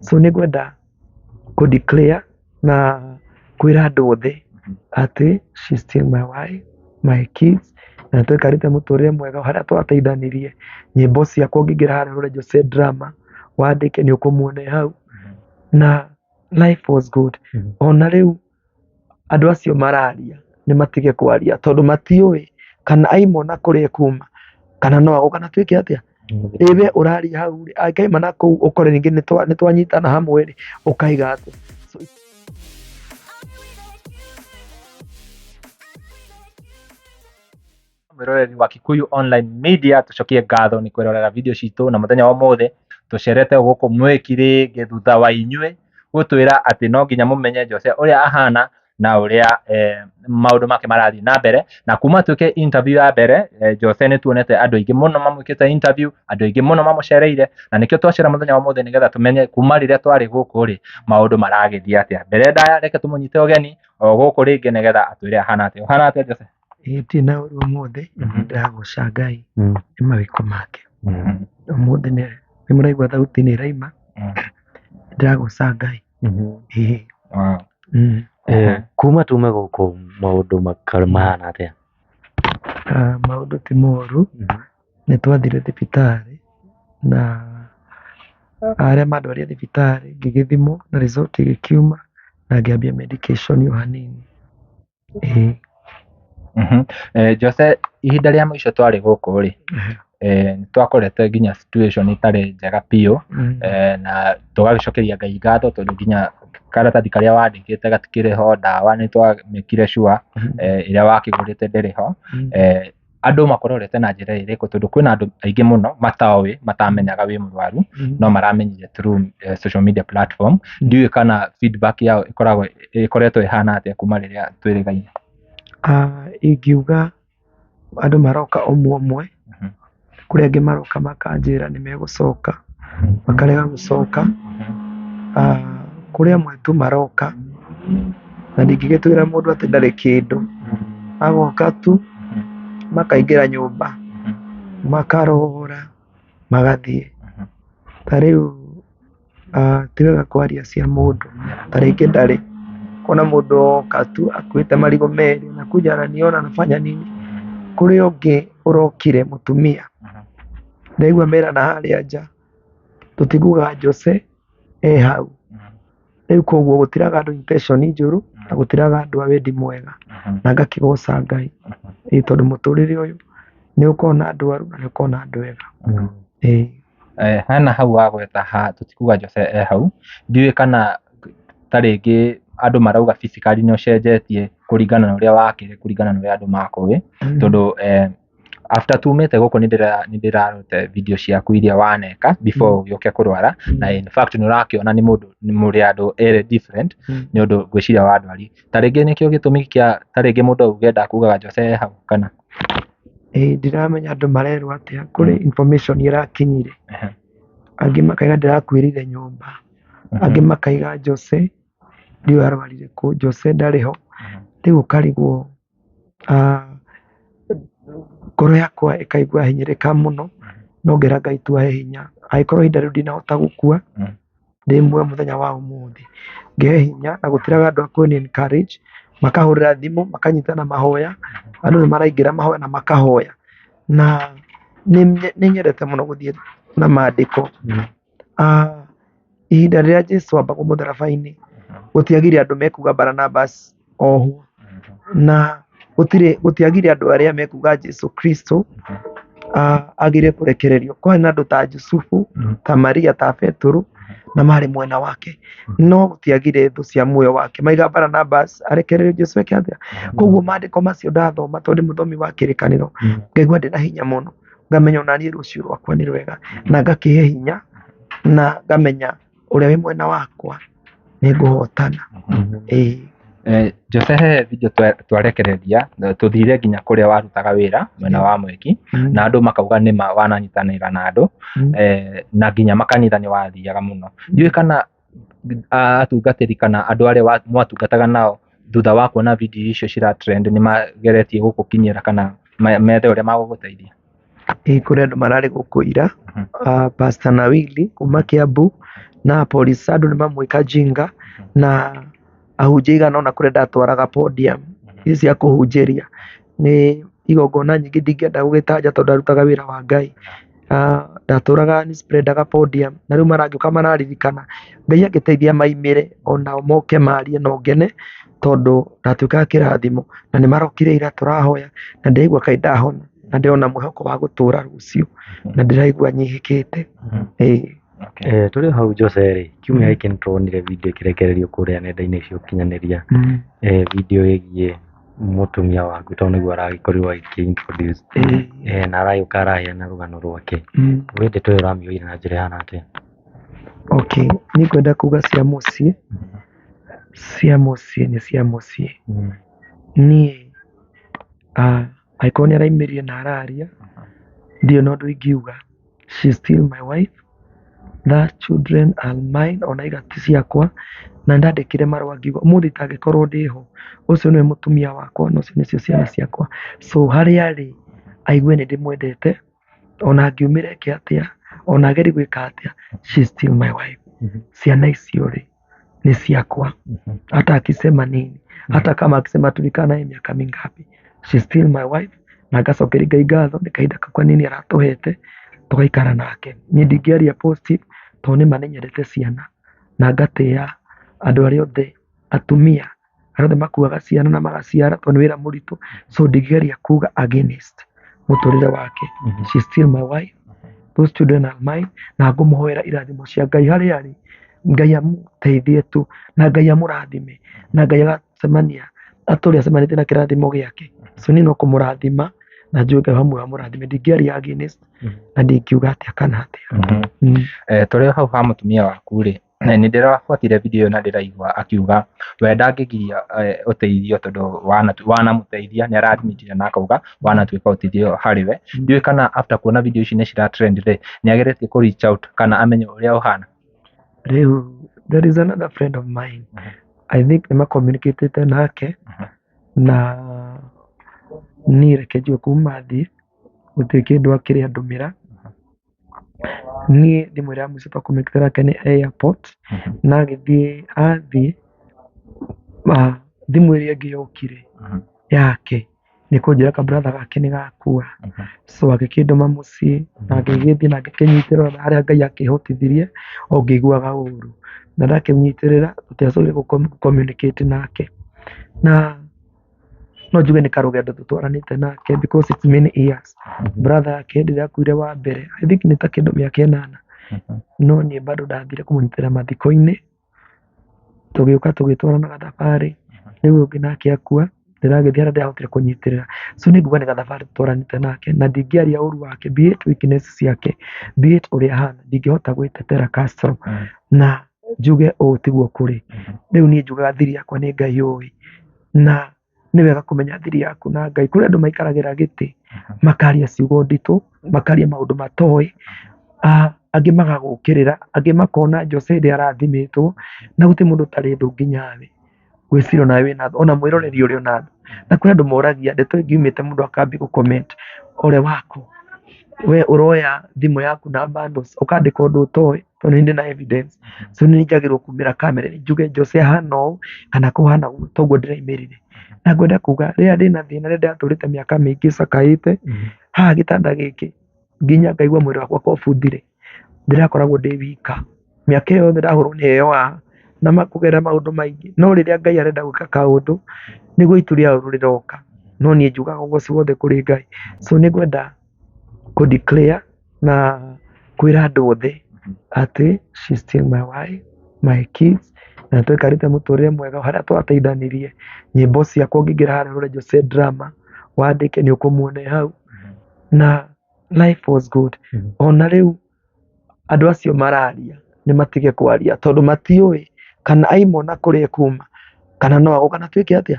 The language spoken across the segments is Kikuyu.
So nĩ ngwenda kũ declare na kwĩra andũ othe atĩ she still my wife, my kids, na twaikarĩte mũtũrĩre mwega harĩa twateithanirie. Nyĩmbo ciakwa ũngĩingĩra harĩa ũrore Jose Drama wandĩke nĩ ũkũmuona e hau, na life was good. Ona rĩu andũ acio mararia nĩ matige kwaria tondũ matiũĩ kana aimona kũrĩa ekuma kana no agũka na twĩke atĩa. Ĩwe ũraria hau rĩ, angĩkaima na kũu ũkore rĩngĩ nĩ twanyitana hamwe rĩ, ũkaiga atĩa. So, Mwĩroreri wa Kikuyu Online Media, tũcokie ngatho nĩ kwĩrorera video citũ, na mũthenya wa ũmũthĩ tũcerete gũkũ Mwĩki rĩngĩ thutha wa inyuĩ gũtwĩra atĩ no nginya mũmenye Jose ũrĩa ahana na ũrĩa maũndũ make marathiĩ na mbere. Na kuma twĩke interview ya mbere, Jose nĩ tuonete andũ aingĩ mũno mamwĩkĩte interview, andũ aingĩ mũno mamũcereire, na nĩkĩo twacera mũthenya wa ũmũthĩ nĩgetha tũmenye kuma rĩrĩa twarĩ gũkũ rĩ, maũndũ maragĩthiĩ atĩa. Mbere ndaya, reke tũmũnyite ũgeni o gũkũ rĩngĩ nĩgetha atwĩre ahana atĩa. Ũhana atĩa, Jose? Ĩĩ ndirĩ na ũru ũmũthĩ, ndĩragoca Ngai nĩ mawĩko make. Ũmũthĩ nĩ mũraigua thauti nĩ ĩraima, ndĩragoca Ngai. Ĩĩ. Kuma tume gũkũ maũndũ mahana atĩa? Maũndũ ti moru, nĩ twathire thibitarĩ na arĩa mandwarire thibitarĩ ngĩgĩthimwo na result ĩgĩkiuma na ngĩambia medication o hanini. Ĩĩ. Jose, ihinda rĩa mũico twarĩ gũkũ rĩ, nĩ twakorete nginya situation ĩtarĩ njega biũ, na tũgagĩcokeria Ngai ngatho tondũ nginya karatathi karĩa wandĩkĩte gatikĩrĩ ho, ndawa nĩ twamĩkire sure, ĩrĩa wakĩgũrĩte ndĩrĩ ho. Andũ makũrorete na njĩra ĩrĩkũ? Tondũ kwĩna andũ aingĩ mũno matoĩ, matamenyaga wĩ mũrwaru, no maramenyire through social media platform. Ndiũĩ kana feedback yao ĩkoragwo ĩkoretwo ĩhana atĩa kuma rĩrĩa twĩrĩgaine. Ingiuga andũ maroka ũmwe ũmwe, kũrĩ angĩ maroka makanjĩra nĩ megũcoka, makarega gũcoka. Kũrĩ amwe tu maroka na ndingĩgĩtwĩra mũndũ atĩ ndarĩ kĩndũ, magoka tu makaingĩra nyũmba makarora magathiĩ. Ta rĩu ti wega kwaria cia mũndũ, ta rĩngĩ ndarĩ kuona mũndũ oka tu akuĩte marigũ merĩ anakuja ananiona anafanya nini. Kũrĩ ũngĩ ũrokire mũtumia, ndaigua merana harĩa nja, tũtiguaga Jose e hau. Rĩu koguo gũtiraga andũ intention njũru na gũtiraga andũ a wendi mwega, na ngakĩgoca Ngai. Ĩĩ, tondũ mũtũrĩre ũyũ nĩ ũkoragwo na andũ aru na nĩ ũkoragwo na andũ ega. Ĩĩ. Hena hau wagweta ha tũtikuga Jose e hau, ndiũĩ kana ta rĩngĩ andũ marauga physically nĩ ũcenjetie kũringana na ũrĩa wakĩrĩ, kũringana na ũrĩa andũ makũĩ, tondũ after tumĩte gũkũ nĩ ndĩrarorete video ciaku iria waneka before ũgĩũke kũrwara, na in fact nĩ ũrakĩona nĩ mũndũ mũrĩ andũ erĩ different, nĩ ũndũ ngwĩciria wa ndwari. Ta rĩngĩ nĩkĩo gĩtũmi kĩa ta rĩngĩ mũndũ auge ndakugaga Jose e hau kana? Ĩĩ ndiramenya andũ marerwo atĩa, kũrĩ information ĩrakinyire, angĩ makaiga ndĩrakuĩrĩire nyũmba, angĩ makaiga Jose ndiũĩ arwarire kũ, Jose ndarĩ ho. Rĩu ũkarigwo, ngoro yakwa ĩkaigua yahinyĩrĩka mũno, no ngera Ngai tu ahe hinya. Angĩkorwo ihinda rĩu ndinahota gũkua, ndĩ muoyo mũthenya wa ũmũthĩ, ngĩhe hinya na gũtiraga andũ a kũni encourage, makahũrĩra thimũ, makanyitana mahoya, andũ nĩ maraingĩra mahoya na makahoya. Na nĩ nyendete mũno gũthiĩ na maandĩko. Ihinda rĩrĩa Jesu ambagwo mũtharaba-inĩ, gũtiagire andũ mekuga Barnabas ohwo, na gũtiagire andũ arĩa mekuga Jesu Kristo agire kũrekererio. Kwarĩ na andũ ta Jusufu, ta Maria, ta Petero, na marĩ mwena wake, no gũtiagire thũ cia muoyo wake. Maiga Barnabas arekererio Jesu eke atĩa? Koguo maandĩko macio ndathoma, tondũ ndĩ mũthomi wa kĩrĩkanĩro, ngaigua ndĩna hinya mũno, ngamenya ona niĩ rũciũ rwakwa nĩ rwega, na ngakĩhe hinya, na ngamenya ũrĩa wĩ mwena wakwa nĩ ngũhotana. Ĩĩ. Jose, he video twarekereria, tũthire nginya kũrĩa warutaga wĩra mwena wa Mweki, na andũ makauga nĩma wananyitanĩra na andũ, na nginya makanitha nĩ wathiaga mũno. Ndiũĩ kana atungatĩri kana andũ arĩa mwatungataga nao thutha wa kuona video icio cira trend nĩ mageretie gũgũkinyĩra kana methe ũrĩa magũgũteithia. Ĩĩ kũrĩ andũ mararĩ gũkũ ira, Pastor Nawili kuma Kiambu Na polisi andũ nĩ mamwĩka jinga na ahunjia igana ũna kũrĩa ndatwaraga podium ici cia kũhunjĩria nĩ igongona nyingĩ ndingĩenda gũgĩtanja tondũ ndarutaga wĩra wa Ngai. Ah, ndatũraga nĩ spreadaga podium na rĩu maragĩũka mararirikana Ngai angĩteithia maimĩre onao moke marie no ngene tondũ ndatuĩkaga kĩrathimo na nĩ marokire ira tũrahoya na ndĩraigua kaĩ ndahona na ndĩrona mwĩhoko wa gũtũra rũciũ na ndĩraigua nyihĩkĩte. Ĩĩ. Okay. Tũrĩ o hau Jose rĩ, kiumia gĩkĩ nĩ tũronire video ĩkĩrekererio kũrĩa nenda-inĩ cia ũkinyanĩria, video ĩgiĩ mũtumia waku tondũ nĩguo aragĩkorirwo agĩkĩ introduce na aragĩũka araheana rũgano rwake. We ndeto ĩyo ũramĩoire na njĩra ĩhana atĩa? Okay, niĩ ngwenda kuga cia mũciĩ, cia mũciĩ nĩ cia mũciĩ. Niĩ angĩkorwo nĩ araimĩrire na araria, ndirĩ na ũndũ ingiuga. She is still my wife, that children are mine, ona iga ti ciakwa, na ndandĩkire marũa ngiuga ũmũthĩ itangĩkorwo ndĩho, ũcio nĩwe mũtumia wakwa na ũcio nĩcio ciana ciakwa. So harĩa arĩ, aigue nĩ ndĩmwendete, ona angiumĩra eke atĩa, ona agerie gwĩka atĩa, she is still my wife. Ciana icio rĩ, nĩ ciakwa. Hata akisema nini, hata kama akisema tulikaa naye miaka mingapi, she is still my wife. Na ngacokeria Ngai ngatho nĩ kahinda kau kanini aratũhete tũgaikara nake. Niĩ ndingĩaria positive tondũ nĩma nĩ nyendete ciana na ngatĩa andũ arĩa othe atumia arĩa othe makuaga ciana na magaciara tondũ nĩ wĩra mũritũ. So ndingĩgeria kuga against mũtũrĩre wake. She is still my wife, those children are mine, na ngũmũhoera irathimo cia Ngai harĩa arĩ. Ngai amũteithie tu na Ngai amũrathime na Ngai agacemania atũre acemanĩtie na kĩrathimo gĩake. So niĩ no kũmũrathima na njuge Ngai hamwe amũrathime, ndingĩaria against na ndingiuga atĩa kana atĩa. Tũrĩ hau ha mũtumia waku rĩ, nĩ ndĩrabuatire video ĩyo na ndĩraigua akiuga we ndangĩgiria ũteithio tondũ wanamũteithia nĩ aradmitire na akauga wanatuĩka ũteithio harĩ we. Ndiũĩ kana after kuona video ici nĩ cira trend rĩ, nĩ ageretie kũ reach out kana amenye ũrĩa ũhana. Rĩu there is another friend of mine. I think nĩ macommunicatĩte nake na niĩ reke njuge kuma thiĩ gũtirĩ kĩndũ akĩrĩ andũmĩra. Niĩ thimũ ĩrĩa ya mũico twacommunicate nake nĩ airport na agĩthiĩ athiĩ thimũ ĩrĩa ĩngĩ yokire yake nĩ kũnjĩra ka brother gake nĩ gakua. So agĩkĩndũma mũciĩ na ngĩgĩthiĩ na ngĩkĩnyitĩrĩra na harĩa Ngai akĩhotithirie o ngĩiguaga ũru. Na ndakĩmũnyitĩrĩra tũtiacokire gũ communicate nake. Na no njuge nĩ karũgendo tũtwaranĩte nake because it's many years. Brother yake hĩndĩ ĩrĩa akuire wa mbere, I think nĩ ta kĩndũ mĩaka ĩnana. No niĩ bado ndathire kũmũnyitĩrĩra mathiko-inĩ, tũgĩũka tũgĩtwarana gathabarĩ, rĩu ũyũ ũngĩ nake akua, ndĩragĩthiĩ harĩa ndĩrahotire kũnyitĩrĩra. So nĩ nguga nĩ gathabarĩ tũtwaranĩte nake na ndingĩaria ũru wake, be it weakness ciake, be it ũrĩa ahana, ndingĩhota gwĩtetera Castro na njuge ũũ tiguo kũrĩ. Rĩu niĩ njugaga thiri yakwa nĩ Ngai ũĩ. Na nĩ wega kũmenya thiri yaku na Ngai. Kũrĩ andũ maikaragĩra gĩtĩ, makaria ciugo nditũ, makaria maũndũ matoĩ, angĩ magagũkĩrĩra, angĩ makona Jose hĩndĩ arathimĩtwo, na gũtirĩ mũndũ ũtarĩ thũ nginya we. Ngwĩciria onawe wĩna thũ, ona mwĩroreri ũrĩ ona thũ. Na kwĩ andũ moragia ndeto ĩngiumĩte mũndũ akambia gũ comment ole wako. We ũroya thimũ yaku na bundles ũkandĩka ũndũ ũtoĩ tondũ nĩ ndĩ na evidence. So nĩ njagĩrĩirwo kumĩra kamera njuge Jose ahana ũũ kana kũhana ũguo toguo ndĩraimĩrire. Na ngwenda kuga rĩrĩa ndĩna thĩna rĩrĩa ndĩratũrĩte mĩaka mĩingĩ cakaĩte, haha gĩtanda gĩkĩ nginya ngaigua mwĩrĩ wakwa ko ũbuthire, ndĩrakoragwo ndĩ wika. Mĩaka ĩyo yothe ndahũrwo nĩ heo haha na kũgerera maũndũ maingĩ. No rĩrĩa Ngai arenda gwĩka kaũndũ, nĩguo itu rĩa ũũru rĩroka. No niĩ njugaga ũgoci wothe kũrĩ Ngai. So nĩ ngwenda kũ declare na kwĩra andũ othe atĩ she is still my wife, my kids, na twaikarĩte mũtũrĩre mwega harĩa twateithanirie. Nyĩmbo ciakwa ũngĩingĩra harĩa ũrore Jose Drama, wandĩke nĩ ũkũmuona e hau. Na life was good. Ona rĩu andũ acio mararia nĩ matige kwaria tondũ matiũĩ kana aimona kũrĩa kuma kana no agũka na twĩke atĩa.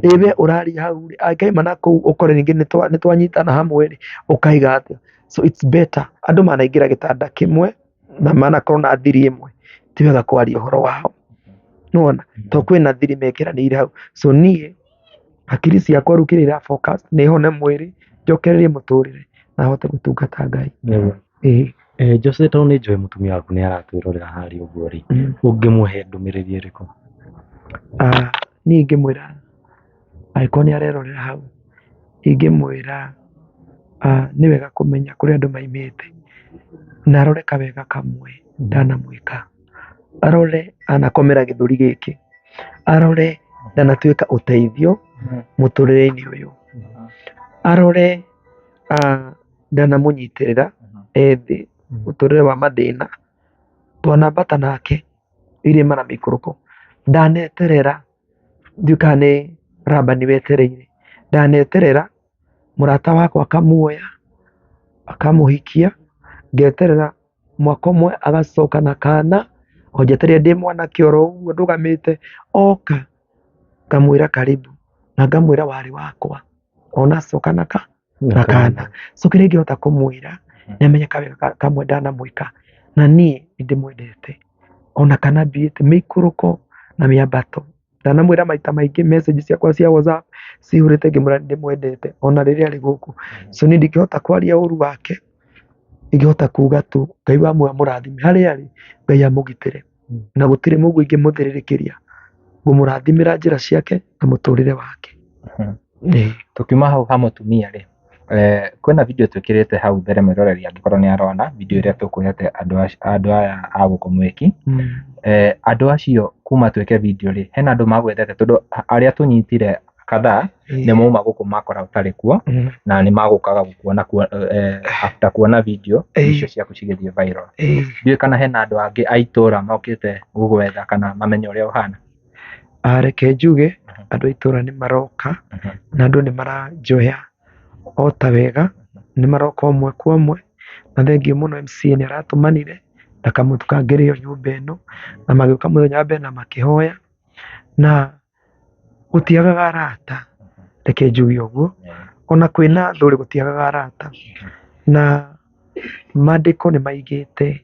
Ĩ we ũraria hau rĩ, angĩkaima na kũu ũkore rĩngĩ nĩ twanyitana hamwe rĩ, ũkaiga atĩa. So it's better andũ manaingĩra gĩtanda kĩmwe na manakorwo na thiri ĩmwe, ti wega kwaria ũhoro wao. Nĩwona? Tondũ kwĩna thiri mekĩranĩire hau. So niĩ hakiri ciakwa rĩu kĩrĩa ira focus nĩ hone mwĩrĩ, njokererie mũtũrĩre na hote gũtungata Ngai. Ĩĩ. Jose, tondũ nĩ njũĩ mũtumia waku nĩ aratwĩrorera harĩa ũguo rĩ, ũngĩmũhe ndũmĩrĩri ĩrĩkũ? Niĩ ingĩmwĩra angĩkorwo nĩ arerorera hau, ingĩmwĩra nĩ wega kũmenya kũrĩa andũ maimĩte, na arore kawega kamwe ndanamwĩka, arore anakomera gĩthũri gĩkĩ, arore ndanatuĩka ũteithio mũtũrĩre-inĩ ũyũ, arore ndanamũnyitĩrĩra e thĩ mũtũrĩre wa mathĩna, twanambata nake irĩma na mĩikũrũko, ndaneterera ndiũĩ kana nĩ Rabani wetereire, ndaneterera mũrata wakwa akamuoya akamũhikia, ngeterera mwaka ũmwe agacoka na kana, o njetereire ndĩ mwanake oro ũguo ndũgamĩte, oka ngamwĩra karibu na ngamwĩra warĩ wakwa ona acoka na ka na kana. So kĩrĩa ingĩhota kũmwĩra nĩ amenye kawega kamwe ndanamwĩka, na niĩ nĩ ndĩmwendete ona kana thiĩte mĩikũrũko na mĩambato. Ndanamwĩra maita maingĩ message ciakwa cia WhatsApp cihũrĩte ngĩmwĩra nĩ ndĩmwendete ona rĩrĩa arĩ gũkũ. So niĩ ndingĩhota kwaria ũru wake, ingĩhota kuga tu Ngai wa muoyo amũrathime harĩa arĩ, Ngai amũgitĩre na gũtirĩ mũguĩ ingĩmũthĩrĩrĩkĩria, ngũmũrathimĩra njĩra ciake na mũtũrĩre wake. Ĩĩ. Tũkiuma hau ha mũtumia rĩ, kwĩna video twĩkĩrĩte hau mbere mwĩroreri angĩkorwo nĩ arona video ĩrĩa tũkũhete andũ aya a gũkũ Mwĩki. Andũ acio kuma twĩke video rĩ, hena andũ magwethete tondũ arĩa tũnyitire kadhaa nĩ mauma gũkũ makora ũtarĩ kuo na nĩ magũkaga gũkuona after kuona video icio ciaku cigĩthiĩ viral. Ndiũĩ kana hena andũ angĩ a itũra mokĩte gũgwetha kana mamenye ũrĩa ũhana. Reke njuge andũ a itũra nĩ maroka na andũ nĩ maranjoya o ta wega, nĩ maroka ũmwe kwa ũmwe, na thengiũ mũno MCA nĩ aratũmanire na kamũtu kangĩrĩo nyũmba ĩno, na magĩũka mũthenya wa mbere na makĩhoya, na gũtiagaga arata, reke njuge ũguo, ona kwĩna thũ rĩ gũtiagaga arata, na mandĩko nĩ maigĩte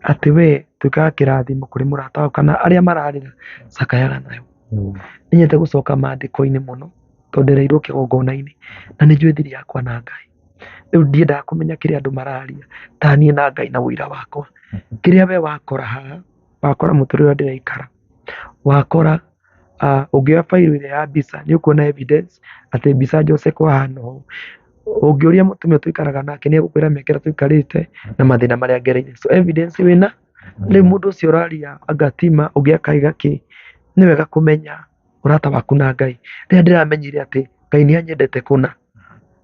atĩ we tuĩkaga kĩrathimo kũrĩ mũrata waku kana arĩa mararĩra cakayaga nayo. Nĩ nyendete gũcoka mandĩko-inĩ mũno tondũ ndereirwo kĩgongona-inĩ na nĩ njũĩ thiri yakwa na Ngai. Rĩu ndiendaga kũmenya kĩrĩa andũ mararia ta niĩ na Ngai na ũira wakwa. Kĩrĩa we wakora haha, wakora mũtũrĩre ũrĩa ndĩraikara, wakora ũngĩoya bairo ĩrĩa ya mbica nĩ ũkuona evidence atĩ mbica Jose ahana ũũ. Ũngĩũria mũtumia tũikaraga nake nĩ egũkwĩra mĩaka ĩrĩa tũikarĩte na mathĩna marĩa ngereire. So evidence wĩna rĩu mũndũ ũcio ũraria anga tima ũngĩ akaiga kĩ, nĩ wega kũmenya ũrata waku na Ngai. Rĩrĩa ndĩramenyire atĩ Ngai nĩ anyendete kũna,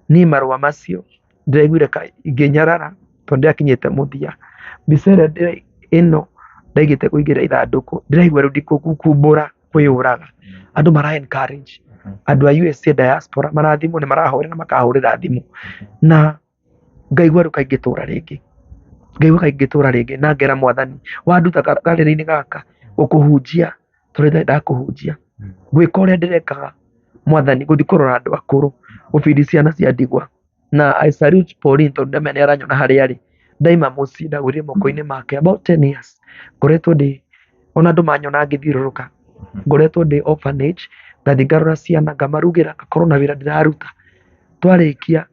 niĩ marũa macio ndĩraiguire ngĩnyarara tondũ ndĩrakinyĩte mũthia. Mbica ĩrĩa ĩno ndaigĩte kũingĩra ithandũkũ, ndĩraigua rĩu ndikũkumbũra kwĩyũraga. Andũ mara encourage andũ a USA diaspora marathimwo nĩ marahũra na makahũrĩra thimũ, na ngaigua rĩu kaingĩtũra rĩngĩ, ngaigua kaingĩtũra rĩngĩ, na ngera mwathani wanduta karĩrĩ-inĩ gaka gũkũhunjia tondũ ndendaga kũhunjia, gwĩka ũrĩa ndĩrekaga mwathani, gũthiĩ kũrora andũ akũrũ, gũbindi ciana cia ndigwa. Na I salute Pauline tondũ ndamenya nĩ aranyona harĩa arĩ. Ndaima mũciĩ ndagũrire moko-inĩ make about 10 years ngoretwo ndĩ ona andũ manyona ngĩthiũrũrũka, ngoretwo ndĩ orphanage, ngathiĩ ngarora ciana, ngamarugĩra, ngakorwo na wĩra ndĩraruta. Twarĩkia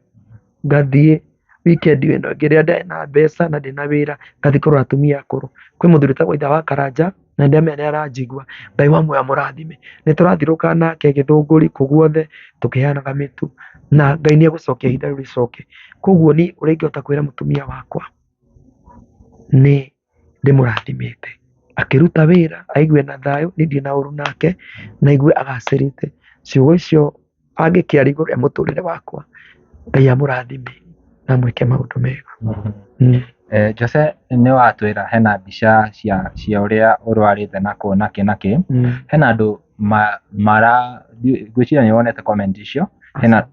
ngathiĩ weekend ĩno ĩngĩ rĩrĩa ndarĩ na mbeca na ndĩna wĩra, ngathiĩ kũrora atumia akũrũ. Kwĩ mũthuri wĩtagwo ithe wa Karanja na nĩndamenya nĩ aranjigua, Ngai wa muoyo amũrathime. Nĩ tũrathiũrũrũka nake Gĩthũngũri kũu guothe tũkĩheanaga mĩtu, na Ngai nĩ egũcokia ihinda rĩu rĩcoke. Koguo niĩ ũrĩa ingĩhota kwĩra mũtumia wakwa nĩ ndĩmũrathimĩte, akĩruta wĩra aigue na thayũ, niĩ ndirĩ na ũru nake, na aigue agacĩrĩte. Ciugo icio angĩkĩaria igũrũ rĩa mũtũrĩre wakwa, Ngai amũrathime na amwĩke maũndũ mega. Jose, nĩ watwĩra hena mbica cia ũrĩa ũrwarĩte na kũ na kĩ na kĩ. Hena andũ mara ngwĩciria nĩ wonete comment icio. Hena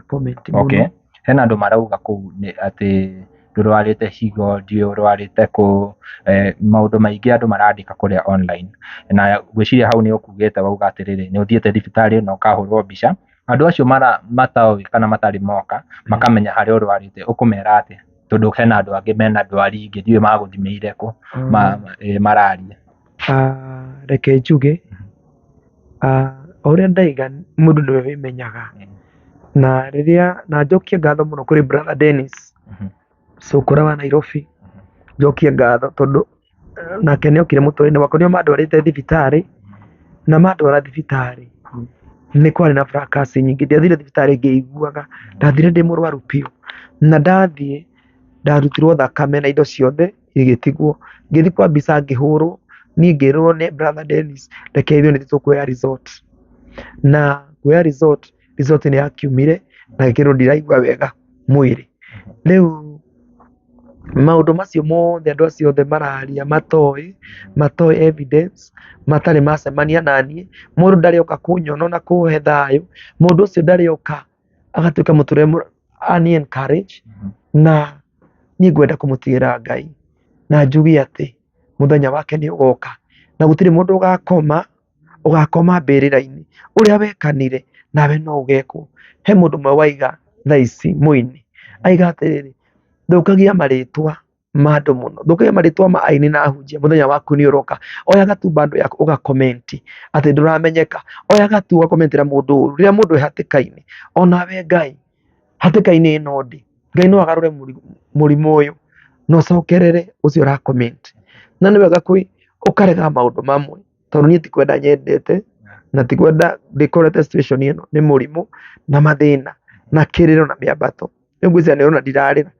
Comment. Okay. Hena andũ marauga kũu nĩ atĩ ndũrwarĩte higo, ndiũĩ ũrwarĩte kũ, maũndũ maingĩ andũ marandĩka kũrĩa online. Na ngwĩciria hau nĩ ũkugĩte wauga atĩrĩrĩ, nĩ ũthiĩte thibitarĩ na ũkahũrwo mbica. Andũ acio matoĩ kana matarĩ moka makamenya harĩa ũrwarĩte, ũkũmera atĩa? Tondũ hena andũ angĩ mena ndwari ingĩ ndiũĩ magũthimĩire kũ mararia. Reke njuge, o ũrĩa ndaiga mũndũ nĩwe wĩmenyaga. Na rĩrĩa na njokie ngatho mũno kũrĩ brother Dennis Cũkũra wa Nairobi. Njokie ngatho tondũ nake nĩ okire mũtũrĩre-inĩ wakwa, nĩo mandwarĩte thibitarĩ, na mandwara thibitarĩ nĩ kwarĩ na fracas nyingĩ. Ndiathire thibitarĩ ngĩiguaga, ndathire ndĩ mũrwaru biũ. Na ndathiĩ ndarutirwo thakame na indo ciothe igĩtigwo. Ngĩthiĩ kwa mbica ngĩhũrwo, niĩ ngĩrwo nĩ brother Dennis reke ithuĩ nĩthuĩ tũkuoya result. Na kuoya result, result nĩ yakiumire na ngĩkĩrwo ndiraigua wega mwĩrĩ. Rĩu maũndũ macio mothe andũ acio othe mararia matoĩ, matoĩ evidence, matarĩ macemania naniĩ, mũndũ ndarĩ oka kũnyona ona kũhe thayũ, mũndũ ũcio ndarĩ oka agatuĩka mũtũrĩre ani encourage, na niĩ ngwenda kũmũtigĩra Ngai na njuge atĩ mũthenya wake nĩ ũgoka na gũtirĩ mũndũ ũgakoma ũgakoma mbĩrĩra-inĩ. Ũrĩa wekanire nawe no ũgekwo. He mũndũ ũmwe waiga thaa ici mũini aiga atĩrĩrĩ, thũkagia marĩtwa ma andũ mũno, thũkagia marĩtwa ma aini na ahunjia, mũthenya waku nĩ ũroka. Oyaga tu bando yaku ũgakomenti atĩ ndũramenyeka, oyaga tu ũgakomentera mũndũ ũru rĩrĩa mũndũ e hatĩka-inĩ. Onawe Ngai hatĩka-inĩ ĩno ndĩ, Ngai no agarũre mũrimũ ũyũ na ũcokerere ũcio ũra comment. Na nĩ wega ũkarega maũndũ mamwe tondũ niĩ ti kwenda nyendete na ti kwenda ndĩkorete situation ĩno nĩ mũrimũ na mathĩna na kĩrĩro na mĩambato. Rĩu ngwĩciria nĩ ũrona ndirarĩra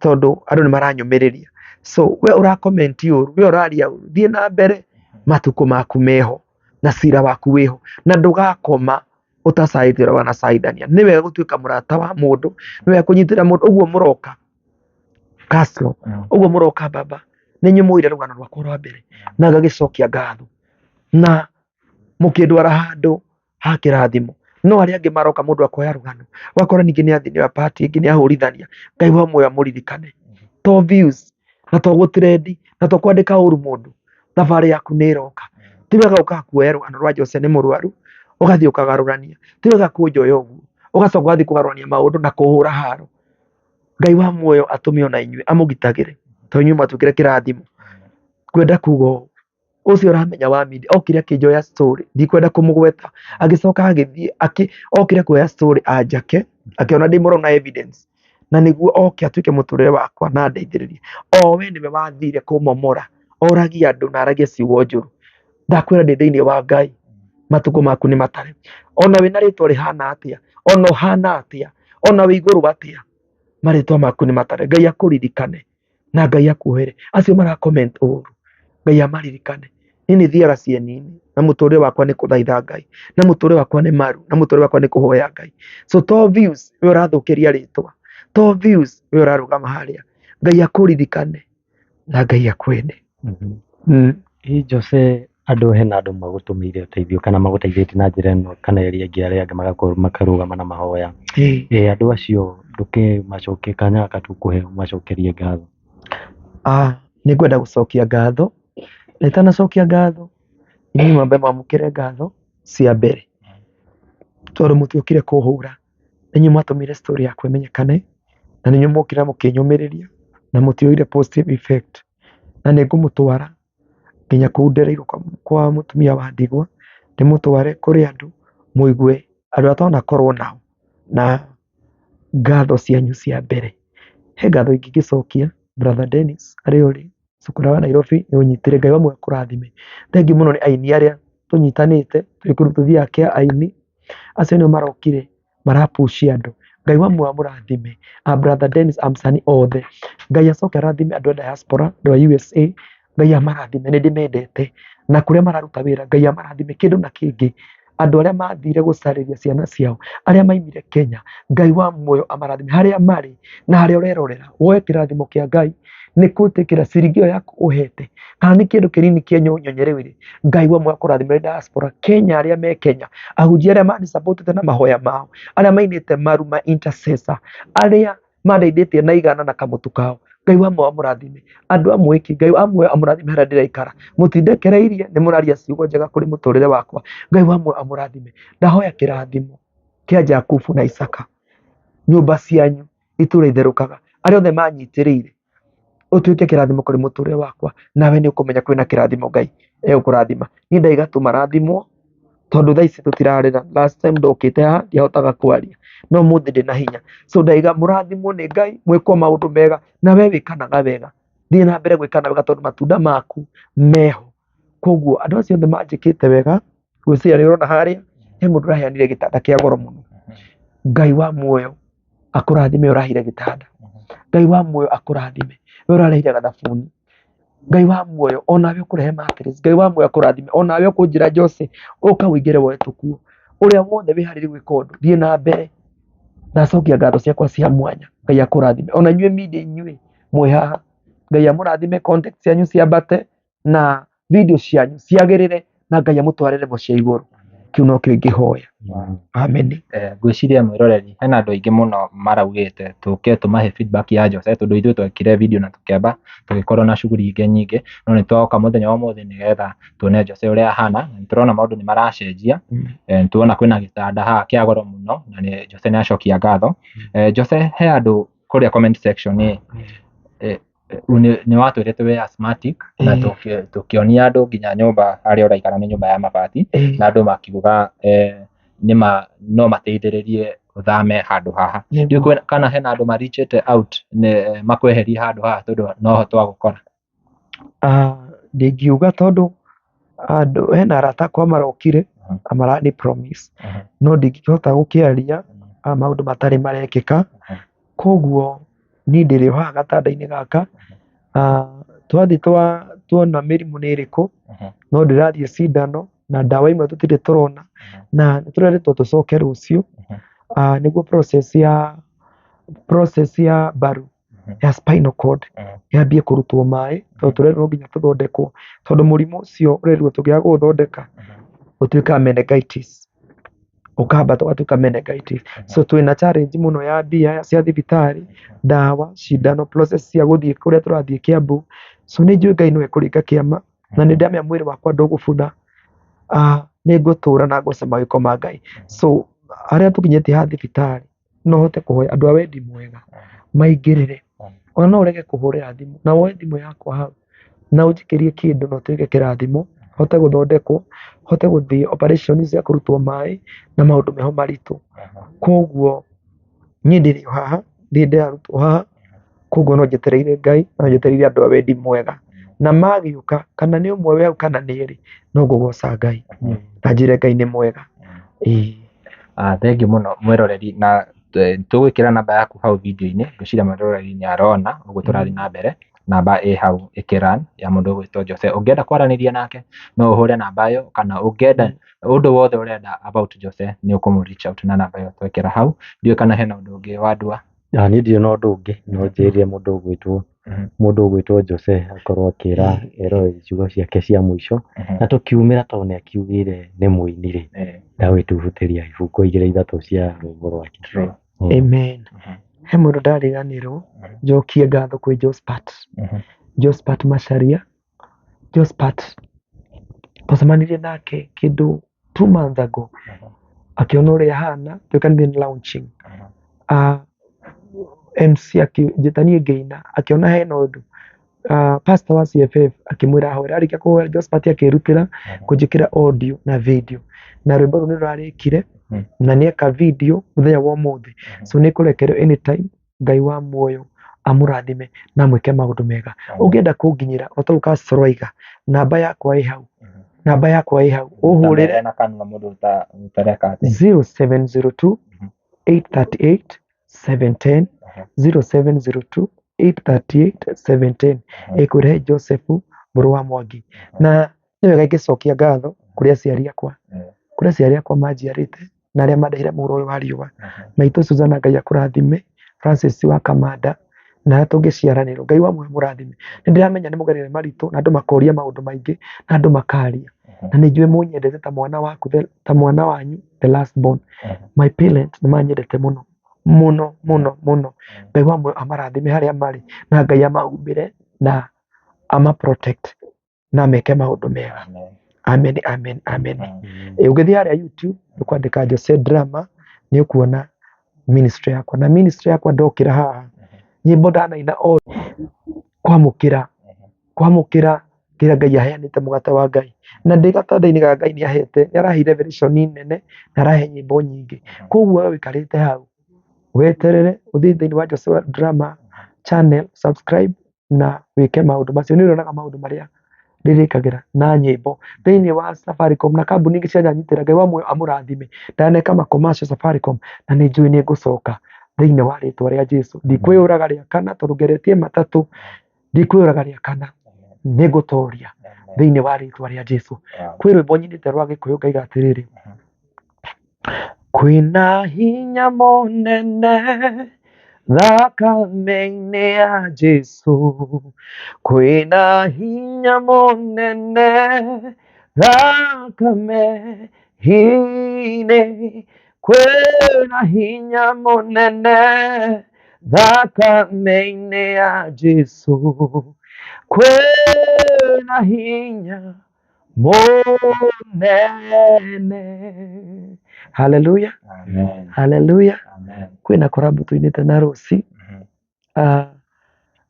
tondũ andũ nĩ maranyũmĩrĩria. So we ũra comment ũru, we ũraria ũru, thiĩ na mbere, matukũ maku meho na cira waku wĩho na ndũgakoma ũtacaĩte ũrĩa wanacaithania. Nĩ wega gũtuĩka mũrata wa mũndũ, nĩ wega kũnyitĩrĩra mũndũ, ũguo mũroka Castro, ũguo mũroka baba, nĩ inyuĩ mũire rũgano rwakwa rwa mbere na ngagĩcokia ngatho na mũkĩndwara handũ ha kĩrathimo. No arĩa angĩ maroka mũndũ akoya rũgano ũgakora ningĩ nĩ athiĩ nĩ party ĩngĩ nĩ ahũrithania. Ngai wa muoyo amũririkane. To views na to gũtrendi na to kwandĩka ũru mũndũ, thabarĩ yaku nĩ ĩroka. Ti wega ũkaga kuoya rũgano rwa Jose nĩ mũrwaru ũgathiĩ ũkagarũrania. Ti wega kũnjoya ũguo ũgacoka ũgathiĩ kũgarũrania maũndũ na kũhũra haro. Ngai wa muoyo atũme ona inyuĩ amũgitagĩre to inyuĩ mwatuĩkire kĩrathimo. Ngwenda kuga ũũ, ũcio ũramenya wa media okire akĩnjoya story, ndikwenda kũmũgweta, agĩcoka agĩthiĩ okire kuoya story anjake, akĩona ndĩ mũrwaru na evidence, na nĩguo oke atuĩke mũtũrĩre wakwa na andeithĩrĩrie. O we nĩwe wathire kũmomora, oragie andũ na aragie ciugo njũru. Ndakwĩra ndĩ thĩinĩ wa Ngai, matukũ maku nĩ matare. Ona wĩna rĩtwa rĩhana atĩa, ona ũhana atĩa, ona wĩ igũrũ atĩa, marĩtwa maku nĩ matare. Ngai akũririkane na Ngai akuohere. Acio mara comment ũru, Ngai amaririkane. Niĩ nĩ thiaga cieni-inĩ na mũtũrĩre wakwa nĩ kũthaitha Ngai, na mũtũrĩre wakwa nĩ maru, na mũtũrĩre wakwa nĩ kũhoya Ngai. So to views we ũrathũkĩria rĩtwa, to views we ũrarũgama harĩa. Ngai akũririkane na Ngai akwende. Hihi Jose andũ hena andũ magũtũmĩire ũteithio kana magũteithĩtie na njĩra ĩno kana ĩrĩa ĩngĩ, arĩa angĩ magakorwo makarũgama na mahoya. Andũ acio ndũkĩmacokie kanya gaka tũkũhe ũmacokerie ngatho. Nĩ ngwenda gũcokia ngatho, na itanacokia ngatho inyuĩ mwambe mwamũkĩre ngatho cia mbere tondũ mũtiokire kũhũra, inyuĩ mwatũmire story yakwa ĩmenyekane na nĩ inyuĩ mwokire mũkĩnyũmĩrĩria na mũtioire positive effect, na nĩ ngũmũtwara nginya kũu ndereirwo kwa mũtumia wa ndigwa, ndĩmũtware kũrĩ andũ mũigue andũ arĩa twanakorwo nao na ngatho cianyu cia mbere. He ngatho ingĩ ingĩcokia brother Dennis harĩa ũrĩ cukuru wa Nairobi nĩ ũnyitire, Ngai wa muoyo akũrathime. Thengiũ mũno nĩ aini arĩa tũnyitanĩte twĩ group tũthiaga kĩa aini, acio nĩo marokire marapush andũ. Ngai wa muoyo amũrathime, a brother Dennis amsani othe. Ngai acoke arathime andũ a diaspora, andũ a USA, Ngai amarathime, nĩ ndĩmendete na kũrĩa mararuta wĩra Ngai amarathime kĩndũ na kĩngĩ. Andũ arĩa mathire gũcarĩria ciana ciao, arĩa maimire Kenya, Ngai wa muoyo amarathime harĩa marĩ na harĩa ũrerorera, woe kĩrathimo kĩa Ngai nĩ gwĩtĩkĩra ciringi ĩyo yaku ũhete kana nĩ kĩndũ kĩnini kĩa nyonyereire. Ngai wa muoyo akũrathime diaspora Kenya, arĩa me Kenya, ahunjia arĩa manisapotete na mahoya mao, arĩa mainĩte maru ma intercessor, arĩa mandeithĩtie na igana na kamũtu kao, Ngai wa muoyo amũrathime. Andũ a mwĩki, Ngai wa muoyo amũrathime harĩa ndĩraikara, mũtindekereirie, nĩ mũraria ciugo njega kũrĩ mũtũrĩre wakwa. Ngai wa muoyo amũrathime. Ndahoya kĩrathimo kĩa Jakubu na Isaka, nyũmba cianyu itũũra itherũkaga, arĩa othe manyitĩrĩire ũtuĩke kĩrathimo kũrĩ mũtũrĩre wakwa, nawe nĩ ũkũmenya kwĩna kĩrathimo Ngai egũkũrathima. Niĩ ndaiga tu marathimwo tondũ thaa ici tũtirarĩra. Last time ndokĩte haha ndiahotaga kwaria, no ũmũthĩ ndĩna hinya. So ndaiga mũrathimwo nĩ Ngai, mwĩkwo maũndũ mega, na we wĩkanaga wega. Thiĩ na mbere gwĩkana wega tondũ matunda maku meho. Koguo andũ acio othe manjĩkĩte wega, ngwĩciria nĩ ũrona harĩa he mũndũ ũraheanire gĩtanda kĩa goro mũno. Ngai wa muoyo akũrathime ũrahire gĩtanda. Ngai wa muoyo akũrathime we ũrarehire gathabuni. Ngai wa muoyo onawe ũkũrehe mattress. Ngai wa muoyo akũrathime onawe ũkũnjĩra Jose ũka ũingĩre woe tũkuo. Ũrĩa wothe wĩharĩrie gwĩka ũndũ thiĩ na mbere. Ndacokia ngatho ciakwa cia mwanya. Ngai akũrathime ona inyuĩ media inyuĩ mwĩ haha. Ngai amũrathime contact cianyu ciambate na video cianyu ciagĩrĩre na Ngai amũtwarĩre mo cia igũrũ. Kĩu nokĩo ingĩhoya. Amen. Ngwĩciria mwĩroreri hena andũ aingĩ mũno maraugĩte tũke tũmahe feedback ya Jose tondũ ithuĩ twekire video na tũkĩamba tũgĩkorwo na shughuli ingĩ nyingĩ no nĩ twoka mũthenya wa ũmũthĩ nĩgetha tuone Jose ũrĩa ahana na nĩ tũrona maũndũ nĩ maracenjia. Nĩ tuona kwĩna gĩtanda haha kĩa goro mũno na nĩ Jose nĩ acokia ngatho. Jose he andũ kũrĩa comment section ĩ nĩ watwĩrĩte wĩ asthmatic na tũkĩonia andũ nginya nyũmba harĩa ũraikara nĩ nyũmba ya mabati na andũ makiuga nĩma no mateithĩrĩrie ũthame handũ haha. Ndiũĩ kana hena andũ marichĩte out nĩ makweherie handũ haha tondũ noho twagũkora. Ndingiuga tondũ andũ hena arata akwa marokire na marani promise no ndingĩhota gũkĩaria maũndũ matarĩ marekĩka. Koguo niĩ ndĩrĩ o haha gatanda-inĩ gaka. Twathiĩ tuona mĩrimũ nĩ ĩrĩkũ no ndĩrathiĩ cindano na ndawa imwe tũtirĩ tũrona na nĩ tũrerĩtwo tũcoke rũciũ nĩguo process ya mbaru ya spinal cord yambie kũrutwo maĩ tondũ tũrerwo no nginya tũthondekwo tondũ mũrimũ ũcio ũrerwo tũngĩaga kũũthondeka ũtuĩkaga meningitis ũkambata ũgatuĩka meningitis. So twĩna challenge mũno ya mbia cia thibitarĩ, ndawa, cindano, process cia gũthiĩ kũrĩa tũrathiĩ Kiambu. So nĩ njũĩ Ngai nĩwe kũringa kĩama na nĩ ndamenya mwĩrĩ wakwa ndũgũbutha. Nĩ ngũtũra na ngoce mawĩko ma Ngai. So harĩa tũkinyĩtie haha thibitarĩ no hote kũhoya andũ a wendi mwega maingĩrĩre. Ona no ũrege kũhũrĩra thimũ na woe thimũ yakwa hau na ũnjikĩrie kĩndũ na ũtuĩke kĩrathimo hote gũthondekwo hote gũthiĩ operation cia kũrutwo maĩ na maũndũ meho maritũ. Koguo niĩ ndĩrĩ o haha ndirĩ ndĩrarutwo haha koguo no njetereire Ngai no njetereire andũ a wendi mwega na magĩũka kana nĩ ũmwe wĩ hau kana nĩ erĩ no ngũgoca Ngai na njĩre Ngai nĩ mwega. Ĩĩ. Thengiũ mũno mwĩroreri na tũgwĩkĩra namba yaku hau video-inĩ ngwĩciria mwĩroreri nĩ arona ũguo tũrathiĩ na mbere namba ĩ hau ĩkĩrun ya mũndũ ũgwĩtwo Jose. Ũngĩenda kwaranĩria nake no ũhũre namba ĩyo kana ũngĩenda ũndũ wothe ũrenda about Jose nĩ ũkũmũ reach out na namba ĩyo twekĩra hau. Ndiũĩ kana hena ũndũ ũngĩ wandua. Niĩ ndirĩ na ũndũ ũngĩ no njĩrire mũndũ ũgwĩtwo Jose akorwo akĩra eroreri ciugo ciake cia mũico na tũkiumĩra tondũ nĩ akiugire nĩ mũini rĩ ndagwĩtubutĩria ibungo igĩrĩ ithatũ cia rwĩmbo rwake. Amen. He mũndũ ndariganĩrwo njokie ngatho kwĩ Jospat. Jospat Macharia. Jospat twacemanirie nake kĩndũ 2 months ago akĩona ũrĩa hana twĩkanire nĩ launching. MC akĩnjĩta niĩ ngĩina akĩona hena ũndũ pastor wa CFF akĩmwĩra ahoere arĩkia kũhoera Jospat akĩrutĩra kũnjĩkĩra audio na video na rwĩmbo rũu nĩ rũrarĩkire na nĩeka video mũthenya wa ũmũthĩ. So nĩ kũrekererio anytime. Ngai wa muoyo amũrathime na amwĩke maũndũ mega. Ũngĩenda kũnginyĩra o ta ũguo Castro aiga namba yakwa ĩ hau namba yakwa ĩ hau ũhũrĩre na kanua mũndũ ũtareka atĩ 0702 838 710 0702 838 710 ĩkũrehe Joseph mũrũ wa Mwangi. Na nĩ wega ingĩcokia ngatho kũrĩ aciari akwa kũrĩ aciari akwa manjiarĩte na arĩa mandehire mũhuro ũyũ wa riũa. Maitũ Suzana Ngai akũrathime, Francis wa Kamanda na arĩa tũngĩciaranĩrwo Ngai wa muoyo mũrathime. Nĩ ndĩramenya nĩ mũgereire maritũ na andũ makoria maũndũ maingĩ na andũ makaria na nĩ njũĩ mũnyendete ta mwana waku ta mwana wanyu the last born. My parents nĩ manyendete mũno mũno mũno mũno. Ngai wa muoyo amarathime harĩa marĩ na Ngai amahumbĩre na ama protect na meke maũndũ mega. Amen, amen, amen. Ũngĩthiĩ harĩa YouTube ũkwandĩka Jose Drama nĩ ũkuona ministry yakwa na ministry yakwa ndokĩra haha nyĩmbo ndanaina o kwamũkĩra kwamũkĩra kĩrĩa Ngai aheanĩte mũgate wa Ngai na ndĩ gatanda-inĩ ga Ngai nĩ ahete nĩ araheire revelation nene na arahe nyĩmbo nyingĩ. Koguo we ũikarĩte hau weterere ũthiĩ thĩinĩ wa Jose Drama channel subscribe. Na wĩke maũndũ macio. Nĩ ũrĩonaga maũndũ marĩa ndĩrĩkagĩra na nyĩmbo thĩinĩ wa Safaricom na kambuni ingĩ cianyanyitĩra. Ngai wa muoyo amũrathime. Ndaneka ma commercial Safaricom na nĩ njũĩ nĩ ngũcoka thĩinĩ wa rĩtwa rĩa Jesu. Ndikwĩyũraga rĩa kana tondũ ngeretie matatũ, ndikwĩyũraga rĩa kana, nĩ ngũtoria thĩinĩ wa rĩtwa rĩa Jesu. Kwĩ rwĩmbo nyinĩte rwa Gĩkũyũ ngaiga atĩrĩrĩ, kwĩna hinya mũnene thakame-inĩ ya Jesu, kwĩna hinya mũnene thakame-inĩ, kwĩna hinya mũnene thakame-inĩ ya Jesu, kwĩna hinya mũnene. Haleluya, Amen. haleluya. Amen. Kwĩna korabu tuinĩte na Rosi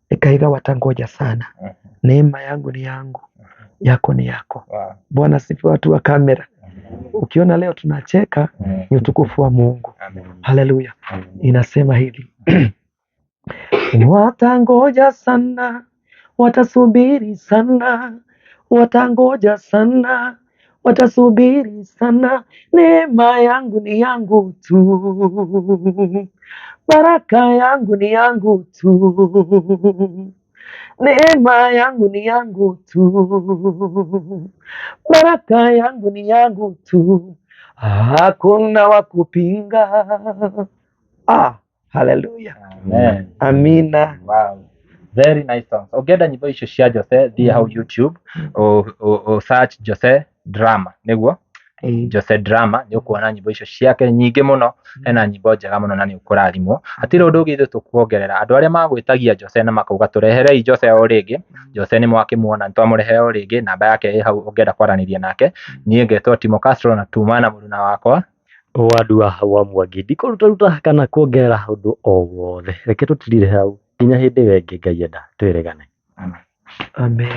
ikaiga watangoja sana, neema yangu ni yangu, yako ni yako. Wow. Bwana sifi watu wa kamera. Ukiona leo tunacheka ni utukufu wa Mungu. Amen. Haleluya. Inasema hivi watangoja sana, watasubiri sana, watangoja sana, watasubiri sana, neema yangu ni yangu tu, baraka yangu ni yangu tu, neema yangu ni yangu tu, baraka yangu ni yangu tu, hakuna wa kupinga. Ah, haleluya, Amen. amina. Wow. Very nice songs. Ũngĩenda nyĩmbo icio cia Jose thiĩ hau YouTube ũ search Jose Drama nĩguo Jose Drama nĩ ũkuona nyĩmbo icio ciake nyingĩ mũno, hena nyĩmbo njega mũno na nĩ ũkũrathimwo. Hatirĩ ũndũ ũngĩ ithuĩ tũkuongerera. Andũ arĩa magwĩtagia Jose na makauga tũreherei Jose o rĩngĩ, Jose nĩ mwakĩmuona, nĩ twamũrehe o rĩngĩ, namba yake ĩ hau ũngĩenda kwaranĩria nake. Niĩ ngetwo Timo Castro na tuma na mũruna wakwa. Wandua wa Mwangi ndikũrutaruta kana kuongerera ũndũ o wothe, reke tũtirire hau nginya hĩndĩ ĩyo ĩngĩ Ngai enda twĩrĩgane. Amen.